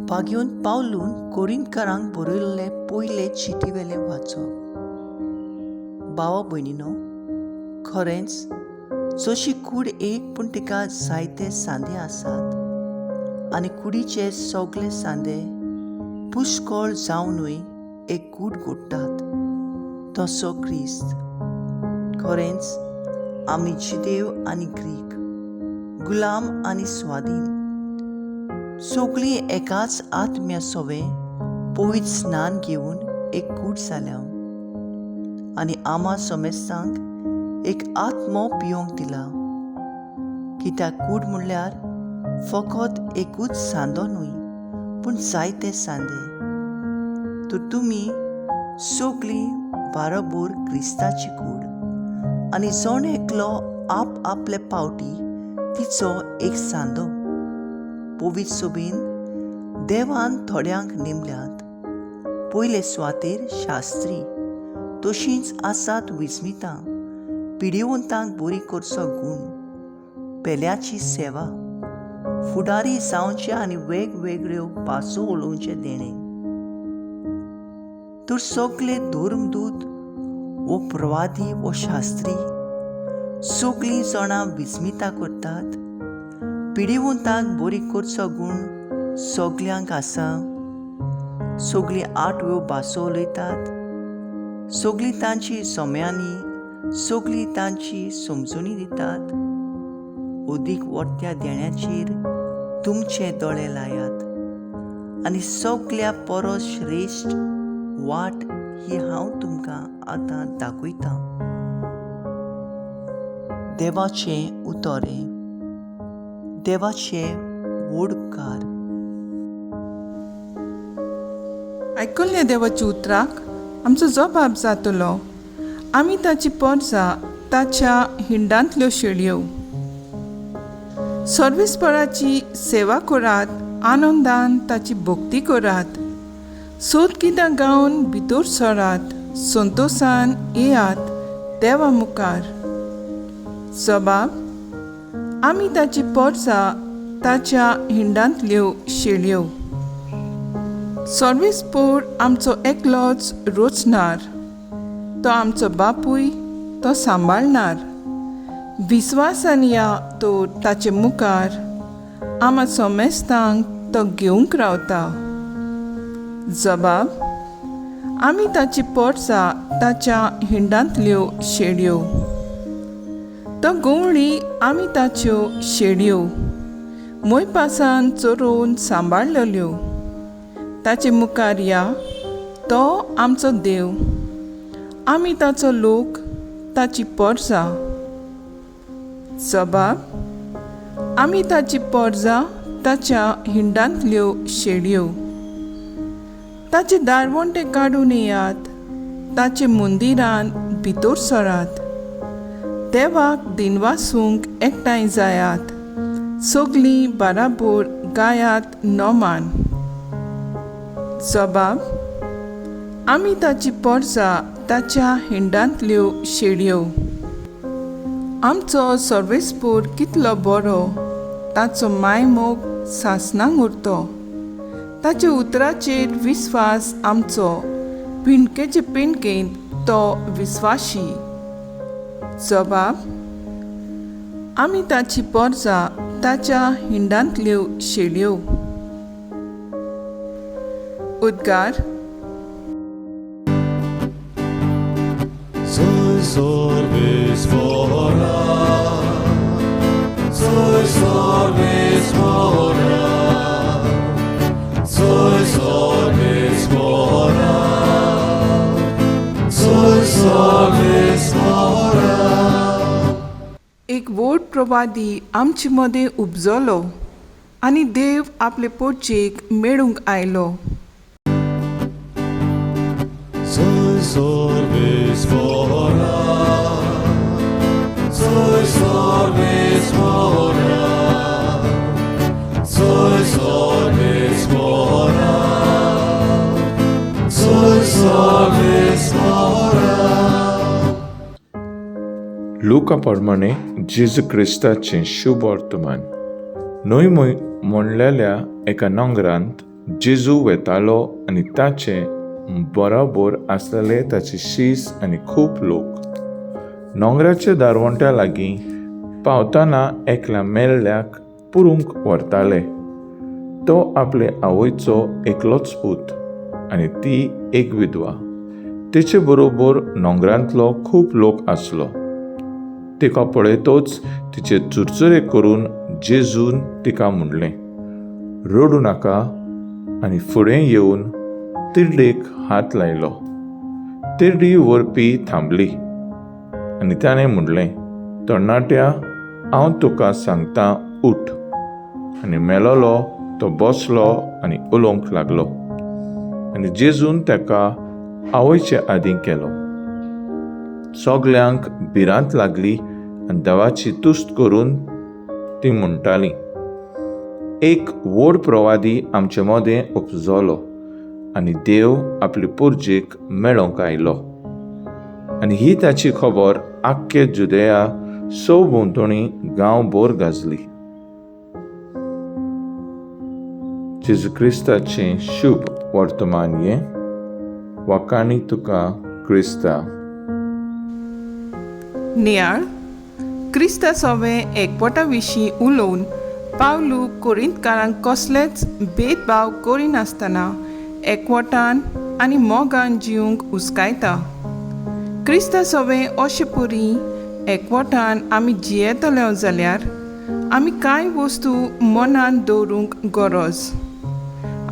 भाग्योन पावलून कोरिंतकारांक बरयल्ले पयले चिटीवेलें वाचप. भावा भयणीनो, खरेंच जशी कूड एक पूण तिका जायते सांदे आसात आनी कुडीचे सगळे सांदे पुष्कळ जावनूय एक कूड घडटात, तसो क्रिस्त. खरेंच आमी जिदेव आनी ग्रीक, गुलाम आनी स्वाधीन, सगळीं एकाच आत्म्या सवें पवित्र स्नान घेवन एक कूड जाल्या आनी आमा समेस्तांक एक आत्मो पियोंक दिला. कित्याक कूड म्हणल्यार फकत एकूच सांदो न्हय, पूण जायते सांदे. तर तुमी सगळीं बाराबोर क्रिस्ताची कूड आनी जण एकलो आप आपले पावटी तिचो एक सांदो. पवित्र सोबीन देवान थोड्यांक नेमल्यात, पयले सुवातेर शास्त्री, तशींच आसात विस्मितां, पिडिवंतांक बरी करचो गूण, पेल्याची सेवा, फुडारी जावचे आनी वेगवेगळ्यो भासो उलोवचें देणें. तर सगळे धर्मदूत वो प्रवादी वो शास्त्री सगळीं जाणां विस्मितां करतात, पिडिवंतांक बरी करचो गूण सगल्यांक आसा, सगळीं आठव्यो भासो उलयतात, सगळीं तांची सोम्यांनी सगळीं तांची समजणी दितात. अदीक वर्त्या देण्याचेर तुमचे दोळे लायात आनी सगल्या परस श्रेश्ठ वाट ही हांव तुमकां आतां दाखयतां. देवाचें उतरें, देवाचे व्हड उपकार. आयकल्ल्या देवाच्या उतराक आमचो जबाब जातलो. आमी ताची पोरसां ताच्या हिंडांतल्यो शेळयो. सर्वेस्पराची सेवा करात, आनंदान ताची भक्ती करात, सोद गितां गावन भितर सरात, संतोशान येयात देवा मुखार. जबाब, आमी ताची पोरसां ताच्या हिंडांतल्यो शेळयो. सर्वेस्पोर आमचो एकलोच रोचणार, तो आमचो बापूय, तो सांबाळणार. विस्वासान या तो ताचे मुखार, आमा सोमेस्तांक तो घेवंक रावता. जबाब, आमी ताची पोरसां ताच्या हिंडांतल्यो शेळयो. तो गवळी, आमी ताच्यो शेळयो, मोयपासान चरोवन सांबाळलेल्यो. ताचे मुखार या, तो आमचो देव, आमी ताचो लोक, ताची पोरसां. जबाब, आमी ताची पोरसां ताच्या हिंडांतल्यो शेळयो. ताचे दारवंटे काडून येयात, ताचे मंदिरान भितर सरात, देवाक दिनवासूंक एकठांय जायात, सगलीं बाराबोर गायात नोमान. जबाब, आमी ताची पोरसां ताच्या हिंडांतल्यो शेळयो. आमचो सर्वेस्पोर कितलो बरो, ताचो मायमोग सासणांक उरतो. ताच्या उतराचेर विस्वास आमचो, पिंडकेचे पिंडकेंत तो विस्वाशी. जबाब, आमी ताची पोरसां ताच्या हिंडांतल्यो शेळयो. उद्गार. Soy sorbis mora, soy sorbis mora, soy sorbis mora, soy sorbis mora. एक व्हड प्रवादी आमचे मदें उपजलो आनी देव आपले पोटचेक मेळूंक आयलो. Soy sorbis mora, soy sorbis mora, soy sorbis mora, soy sorbis mora. लुका प्रमाणे जेजू क्रिस्ताचें शुभ वर्तमान. न्हय म्हणलेल्या एका नगरांत जेजू वेतालो आनी ताचे बराबर आसलेले ताचे शीस आनी खूब लोक. नोंगराच्या दारवंट्या लागीं पावतना एकल्या मेल्ल्याक पुरूंक व्हरताले. तो आपले आवयचो एकलोच पूत आनी ती एक विधवा. तेचे बरोबर नोंगरांतलो खूब लोक आसलो. तिका पळयतोच तिचे चुरचुरे करून जेजून तिका म्हणलें, रडूं नाका, आनी फुडें येवन तिरडेक हात लायलो. तिरडी व्हरपी थांबली आनी ताणें म्हणलें, तरणाट्या, हांव तुका सांगता, उठ. आनी मेलोलो तो बसलो आनी उलोवंक लागलो. आनी जेजून ताका आवयचे आदीं केलो. सगल्यांक भिरांत लागली आनी देवाची तुस्त करून ती म्हणटाली, एक व्हड प्रवादी आमचे मदें उपजलो आनी देव आपले पुर्जेक मेळोंक आयलो. आनी ही ताची खबर आख्खे जुदया सव भोंवतणी गांवभर गाजली. जेजू क्रिस्ताचें शुभ वर्तमान हें. वाखाणी तुका क्रिस्ता. नियाळ. क्रिस्ता सोवें एकवटा विशीं उलोवन पावलू कोरिंतकारांक कसलेच भेदभाव करिनासतना एकवटान आनी मोगान जिवंक उस्कायता. क्रिस्ता सोवें अशे परी एकवटान आमी जियेतले जाल्यार आमी कांय वस्तू मनांत दवरूंक गरज.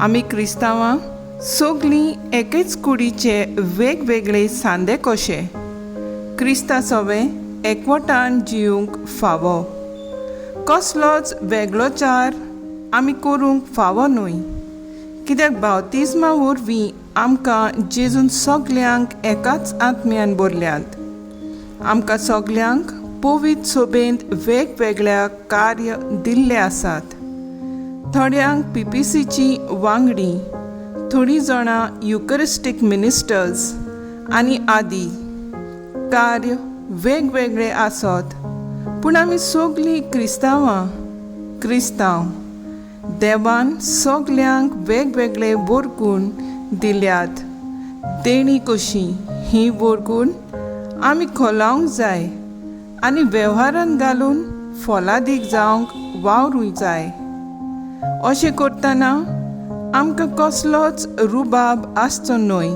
आमी क्रिस्तांवां सगलीं एकेच कुडीचे वेगवेगळे सांदे कशे क्रिस्ता सोवें एकवटान जिवंक फावो. कसलोच वेगळोचार आमी करूंक फावो न्हय, कित्याक बावतिज्मा वरवीं आमकां जेजून सगल्यांक एकाच आत्म्यान भरल्यात. आमकां सगल्यांक पवित्र सोबेंत वेगवेगळ्या कार्य दिल्ले आसात. थोड्यांक पीपीसीची वांगडी, थोडीं जाणां युकरिस्टीक मिनिस्टर्स आनी आदी. कार्य वेगवेगळे आसत, पूण आमी सगलीं क्रिस्तांवां क्रिस्तांव. देवान सगल्यांक वेगवेगळे वरगूण दिल्यात देणी कशी. ही वरगूण आमी खोलावंक जाय आनी वेव्हारान घालून फोलादीक जावंक वावरूंक जाय. अशें करतना आमकां कसलोच रुबाब आसचो न्हय.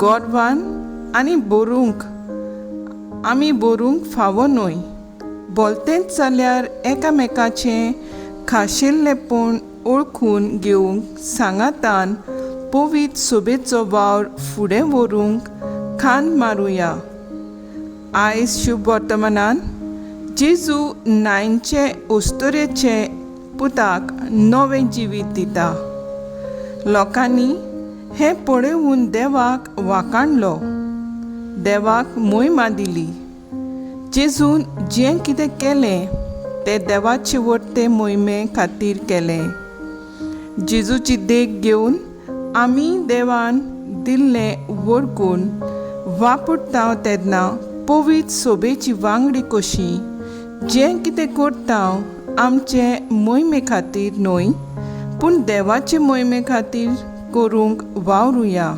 गोरवान आनी बरोवंक आमी बरोवंक फावो न्हय. बोलतेंच जाल्यार एकामेकाचें खाशेल्लेपण ओळखून घेवंक सांगातान पवित्र सोबेचो वावर फुडें व्हरूंक खांद मारुया. आयज शुभ वर्तमानान जेजू नायनचे अस्तुरेचे पुताक नवें जिवीत दिता. लोकांनी हें पळोवन देवाक वाखाणलो, देवाक मोहिमा दिली. जेजून जें कितें केलें तें देवाचे वरते मोहिमे खातीर केलें. जेजूची देख घेवन आमी देवान दिल्लें वरगूण वापरता तेन्ना पवित्र सोबेची वांगडी कशी जें कितें करता आमचे मोहिमे खातीर न्हय, पूण देवाचे मोहिमे खातीर करूंक वावरुया.